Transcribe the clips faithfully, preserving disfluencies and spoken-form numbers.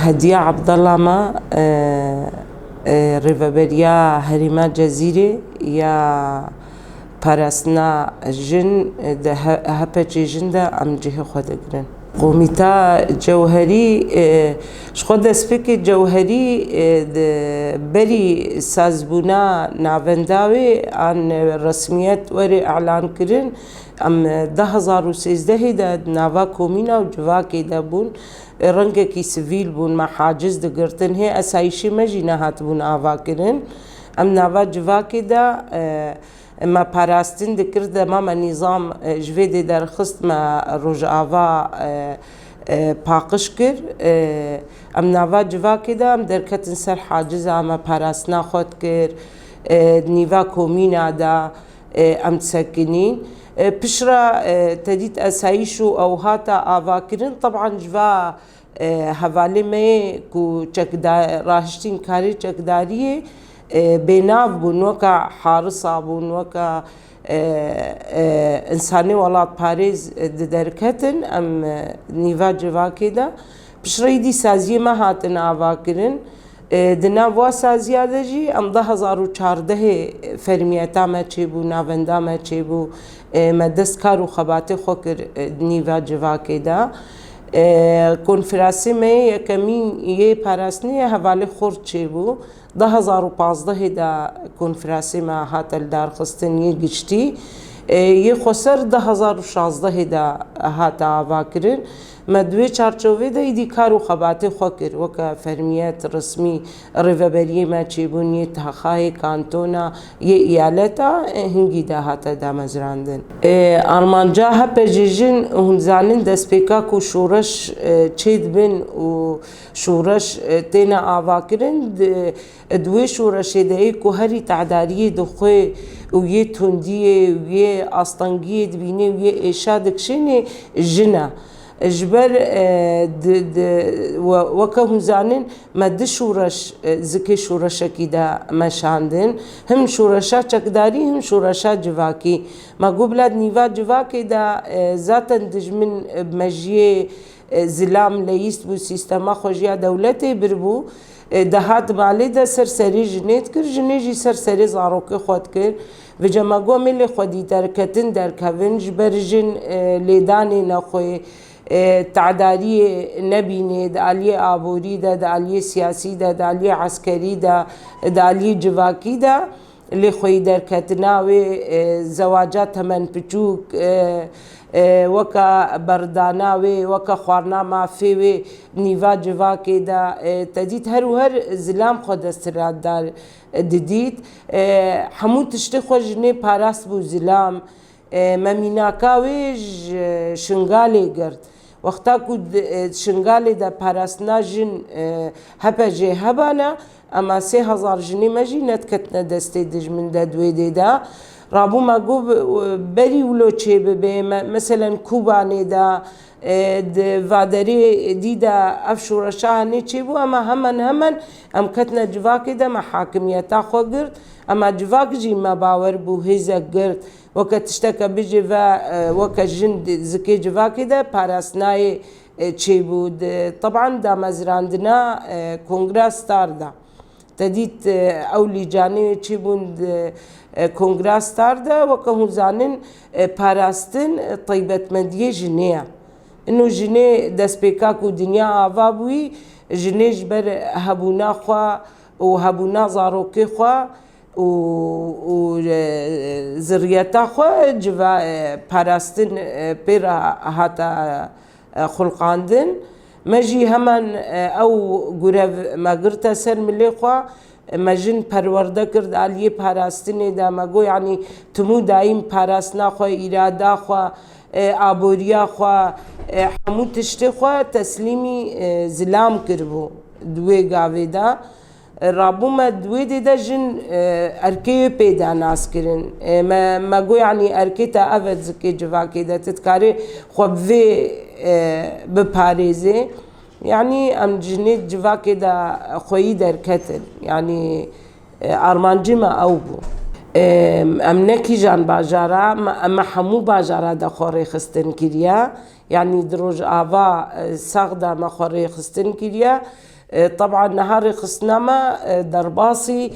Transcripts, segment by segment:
Hediya Abdallah me, e, e, rêveberiya herêma Cezîrê ya parastina jin, e, di he-, H P C'ê jin de em cihê xwe digirin. Komîta Cewherî, e, ji xwe destpêkê Cewherî, e, di berî sazbûna navenda wê an resmiyet were îlan kirin, em di du hezar û sêzdehê de di nava komîna û civakê de bûn. E, rengekî sivîl bûn, me haciz digirtin. Hê esayîşê me jî nehatibûn avakirin. Em nava civakê de, e, me parastin dikir, dema me nîzam, e, ji vê dê derxist, me Rojava, e, e, paqij kir. E, em nava civakê de em derketin ser haciza me parastina xwe dikir. E, nîva komîna de, e, em disekinîn. E, piştre, e, te dît esayîş û ew hate avakirin. Teban ji va, e, hevalê me yê ku çekda-, rahiştîn karê çekdariyê, e, bênav bûn, weke harisa bûn, weke, e, e, însanê welatparêz, e, diderketin. Em, e, nîva civakê de piştre îdî saziyê me hatin avakirin. E, di nav wa saziya de jî em du hezar û çardehê fermiyeta me çêbû, navenda me çêbû, e, me dest kar û xebatê xwe kir, e, di nîva civakê de. E, konferansê me yê yekemîn yê parastinê yê hevalê xurt çêbû. Du hezar û pazdehê de konferansê me hate lidarxistin yê giştî. E, yê xweser du hezar û şazdehê de hate avakirin. Me di wê çarçovê de îdî kar û xebatê xwe kir, weke fermiyet, resmî rêveberiyê me çêbûn, yê taxayê, kantona, yê îyaleta, e, hingî de hate damezrandin. E, armanca H P C'ê jin, hûn zanin destpêka ku şoreş, e, çêdibin û şoreş, e, têne avakirin, di, di wê şoreşê de yê ku herî tedariyê dixwe û yê tundiyê û yê astengiyê dibîne û yê êşa dikişêne jin e. Ji ber, e, di, di, we-, weke hûn zanin, me di şoreş, e, zikê şoreşekî de meşandin. Him şoreşa çekdarî, him şoreşa civakî. Me got bila di nîva civakê de, e, zaten dijmin, e, mejiyê, e, zilam leyîst bû, sîstema xwejiya dewletê bir bû. E, dihat malê de ser serê jinê dikir, jinê jî ser serê zarokê xwe dikir. Vêca me got em ê lê xwedî derketin, derkevin, ji ber jin, e, lêdanê nexwê, e, tedariyê nebînê di aliyê aborî de, di aliyê siyasî de, di aliyê eskerî de, di aliyê civakî de. Lê xweyî derketina wê, e, zewaca temen piçûk, e, e, weke berdana wê, weke xwarina mafê wê nîva civakê de, e, te dît her û her zilam xwe desthilatdar didît. E, hemû tiştê xwe jinê parast bû zilam. E, me mînaka wê ji Şingalê girt. Wexta ku di, e, Şingalê de parastina jin, e, H P C'ê hebana, ema sê hezar jinê me jî nediketine destê dijmin de di wê dê de. Rabû me got, e, berî wilo çê bibe, me, meselen Kobanê de, e, di vaderê dî de ev şoreşa hanê çêbû, ema hemen hemen em ketine civakê de me hakimiyeta xwe girt, ema civak jî me bawer bû hêzek girt. Weke tişteke bijî ve, e, weke jin di zikê civakê de parastinayê, e, çêbû. Di, teban damezrandina, e, Kongra Star de. Te dît, e, ew lîcanê çêbûn di, e, Kongra Star de, weke hûn zanin, e, parastin, e, taybetmendiyê jinê ye. Ino jinê destpêka ku dinya ava bûyî, jinê ji ber hebûna xwe û hebûna zarokê xwe û, û, e, zirriyeta xwe civa, e, parastin, e, pê re hate, e, xulqandin. Me jî hemen, e, ew gurev me girte ser milê xwe. Me jin perwerde kir di aliyê parastinê de. Me got, yanî, tim û dayîm parastina xwe, îrada xwe, e, aboriya xwe, e, hemû tiştê xwe teslîmî, e, zilam kiribû di wê gavê de. Rabû me di wê dê de jin, e, erkê wê pê de nas kirin. E, me, me got, yanî erkê te ev e zikê civakê de, tu dikarê xwe bi vê, e, biparêzê. Yanî em jinê civakê de xweyî derketin. Yanî, e, armancî me ew bû. E, em ne kîjan bajara, me, me hemû bajara de xwe rêxistin kiriye. Yanî di Rojava, e, Sax de me xwe rêxistin kiriye. E, teban niha rêxistina me, e, derbasî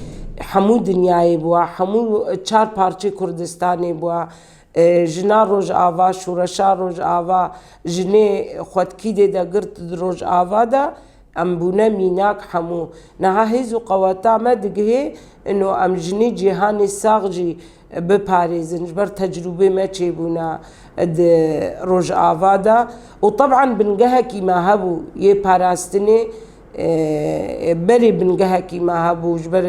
hemû dinyayê bûye, hemû çar parçê Kurdistanê bûye. E, jina Rojava, şûreşa Rojava, jinê xwe di kîdê de girt di Rojava de, em bûne mînak hemû. Niha hêz û qeweta me digihê, ino em jinê cîhanê sax jî biparêzin, ji ber tecrûbê me çêbûne di Rojava de. Û teban bingehekî me hebû yê parastinê, e, berê bingehekî me hebû ji ber,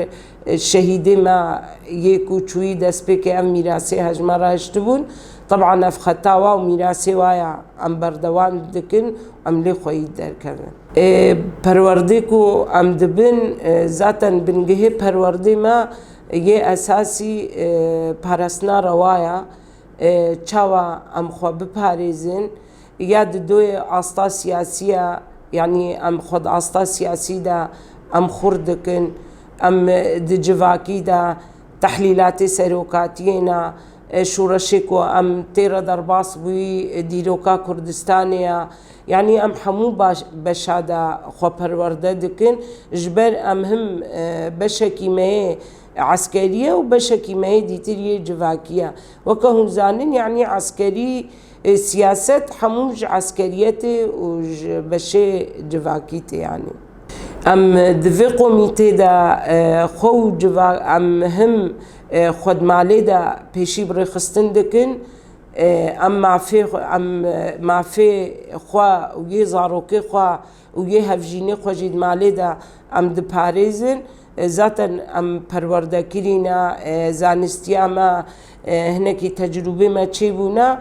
e, şehîdê me yê ku çûyî destpêkê ev mîrasê he ji me re hiştibûn. Teban ev xeta wa û mîrasê wa ya em berdewam dikin, em lê xweyî derkevin. E, perwerdê ku em dibin, e, zaten bingehê perwerdê me yê esasî, e, parastina rewa ya, e, çawa em xwe biparêzin, ya di doyê asta siyasî ya, yanî em xwe di asta siyasî de em xurt dikin, em di civakî de tehlîlatê serokatiyê ne, e, şûreşê ku em tê re derbas bûyî, e, dîroka Kurdistanê ya. Yanî em hemû baş-, beşa de xwe perwerde dikin, ji ber em him, e, beşekî me yê eskerî ye û beşekî me yê dîtir yê civakî ye. Weke hûn zanin, yanî eskerî, e, siyaset hemû ji eskeriyetê û ji beşê civakî tê yanî. Em di vê komîtê de, e, xwe û civa-, em him, e, xwe di malê de pêşî bi rêxistin dikin. E, em mafê xwe, em, e, mafê xwe û yê zarokê xwe û yê hevjînê xwe jî di malê de em diparêzin. E, zaten em perwerdekirî ne, e, zanistiya me, e, hinekî tecrûbê me çêbûne.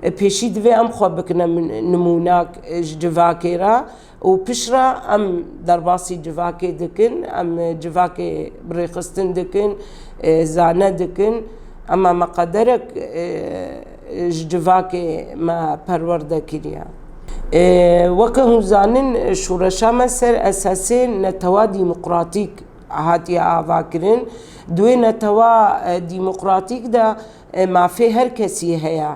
E, pêşî divê em xwe bikine min-, nimûnak, e, ji civakê re. Û piştre em derbasî civakê dikin, em civakê bi rêxistin dikin, e, zane dikin. Ema me qederek, e, ji civakê me perwerde kiriye. E, weke hûn zanin, şûreşa me ser esasê netewa demokratîk hatiye avakirin. Di wê netewa, e, demokratîk de, e, mafê her kesî heye.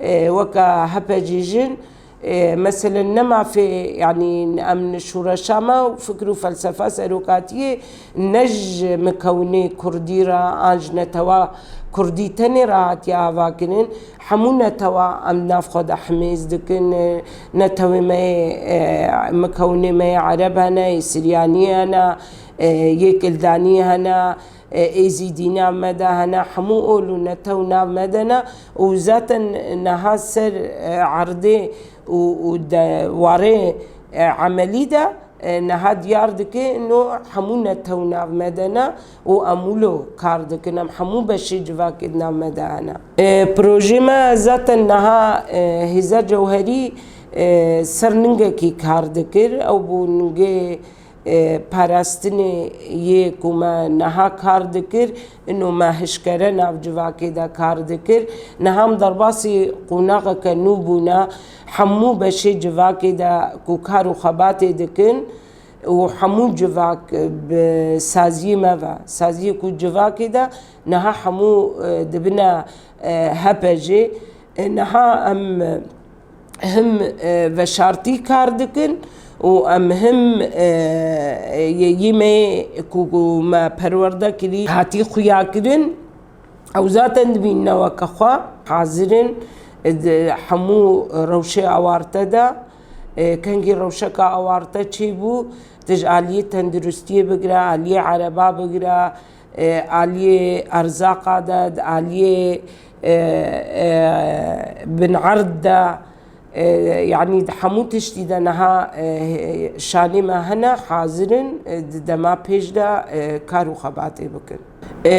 E, weke H P C jin, e, meselen ne mafê, yanî em şûreşa me û fikr û felsefa serokatiyê ne ji mikewnê kurdî re an ji netewa kurdî tenê re hatiye avakirin. Hemû netewa em nav xwe de himêz dikin. E, netewê me yê, e, mikewnê me yê ereb hene, yê siryanî hene, e, yê kildanî hene, e, êzîdî nav me de hene, hemû ol û netew nav me de ne û zaten niha ser, e, erdê û, û de warê, e, emelî de, e, niha diyar dike ino hemû netew nav me de ne û em wilo kar dikin, em hemû beşê civakê di nav me de hene. E, projê me zaten niha, e, Hêza Cewherî, e, ser ningekî kar dikir, ew bû ningê e, parastinê yê ku me niha kar dikir, ino me hişkere nav civakê de kar dikir. Niha em derbasî qonaxeke nû bûne, hemû beşê civakê de ku kar û xebatê dikin û hemû civak bi saziyê me ve, saziyê ku civakê de niha hemû, e, dibine, e, H P C. E, niha em, him, e, veşartî kar dikin û em him, e, yê, yê me ku, ku me perwerde kirî hatî xuyakirin. Ew zaten dibînine weke xwe hazir in, e, di hemû rewşê awarte de, e, kengî rewşeka awarte çêbû, tu ji aliyê tenduristiyê bigire, aliyê ereba bigire, e, aliyê erzaqa de, di aliyê, e, e, binerd de, e, yanî di hemû tiştî de niha, e, şanê me hene, hazir in, e, di dema pêş de, e, kar û xebatê bikin. E,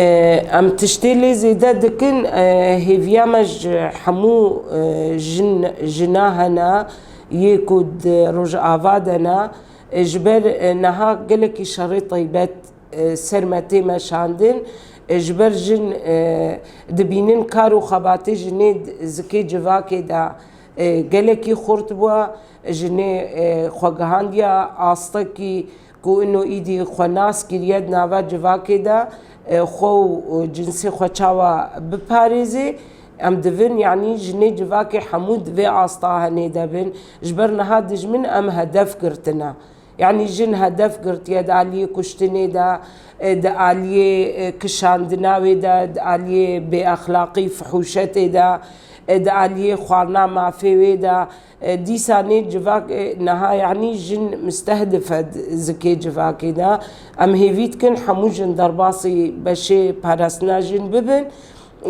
em tiştê lê zêde dikin, e, hêviya me ji hemû, e, jin, jina hene, yê ku di Rojava de ne, e, ji ber, e, niha gelekî şerê taybet e, ser me tê meşandin. E, ji ber jin, e, dibînin kar û xebatê jinê zikê civakê de, e, gelekî xurt bû. Jinê, e, xwe gihandiye astekî ku ino îdî xwe nas kiriye di nava civakê de, e, xwe û, û cinsê xwe çawa biparêzê. Em divin, yanî jinê civakê hemû di vê asta henê de bin. Ji ber niha dijmin em hedef girtine. Yanî jin hedef girtiye di aliyê kuştinê de, e, di aliyê, e, kişandina wê de, di aliyê bêexlaqî, fihûşetê de, e, di aliyê xwarina mafê wê de. E, dîsa nê civak, e, niha yanî jin mistehdif e di zikê civakê de. Em hêvî dikin hemû jin derbasî beşê parastina jin bibin.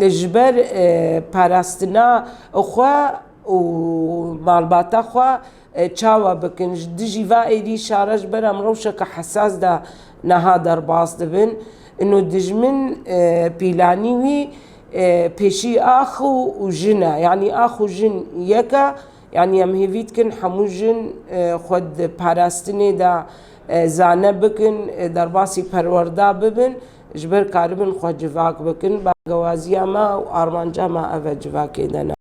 E, ji ber, e, parastina xwe û malbata xwe, e, çawa bikin? Ji dijî va êrîşa re ji ber em rewşeke hesas de niha derbas dibin. Ino dijmin, e, pîlanî wî, e, pêşî ax û, û jin e. Yanî ax û jin yek e. Yanî em hêvî dikin hemû jin, e, xwe di parastinê de, e, zane bikin, e, derbasî perwerda bibin, ji ber karibin xwe civak bikin. Bangewaziya me û armanca me ev e civakê de ne.